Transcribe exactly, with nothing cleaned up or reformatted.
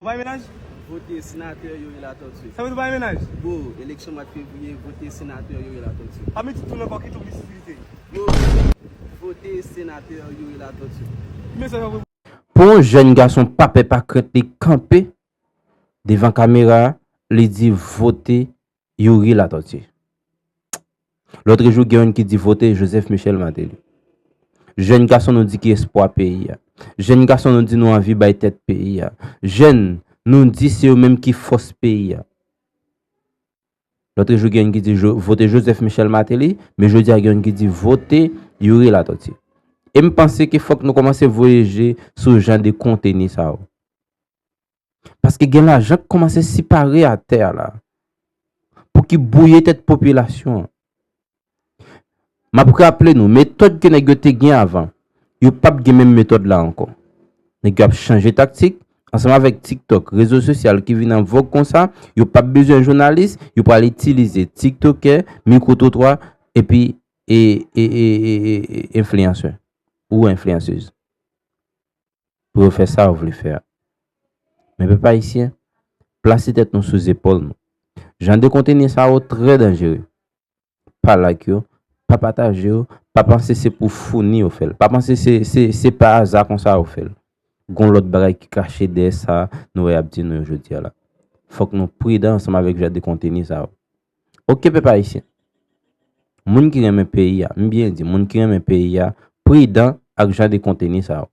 Ou bay mennaj? Vote senatè Youri Latortue. Sa vle di ou bay mennaj? Bro, eleksyon mwa fevriye, vote senatè Youri Latortue. Pa met tout tou nan kò ki tou plis itilite. Bro, vote senatè Youri Latortue. Ki mesaj ou voye? Pou yon jèn gason pa pè pa krent li kanpe devan kamera, li di vote Youri Latortue. Lòt jou gen youn ki di vote Joseph Michel Martelly. Jèn gason nou di ki espwa peyi a. Jèn gason nou di nou anvi bay tèt peyi a. Jèn nou di se yo menm ki fòs peyi a. Lòt jou gen youn ki di vote Joseph Michel Martelly, men jodi a gen youn ki di vote Youri Latortue. E m panse ke fòk nou kòmanse voye je sou jan de konteni sa yo. Paske gen lajan k kòmanse sipare atè a la pou ki bwouye tèt popilasyon an. M ap raple nou, metòd ke nèg yo te gen avan, yo p ap gen menm metòd la ankò. Nèg yo ap chanje taktik, ansanm avèk TikTok, rezo sosyal ki vin an vòg konsa, yo p ap bezwen jounalis, yo pral itilize tiktokè, mikwotrotwa, epi e, e, e, e, e, e enfliyansè ou enfliyansez. Pou yo fè sa yo vle fè a. Men pèp ayisyen, plase tèt nou sou zepòl nou. Jan de konteni sa yo trè danjere. Pa like yo, pa pataje yo, pa panse se pou founi yo fè l. Pa panse se, se, se pa aza konsa yo fè l. Gon lòt bagay ki kache dèyè sa nou wè y ap di nou yo jodi a la. Fòk nou pridan ansanm avèk jan de konteni sa yo. Oke pèp ayisyen. Moun ki renmen peyi a, m byen di, moun ki renmen peyi a, pridan ak jan de konteni sa yo.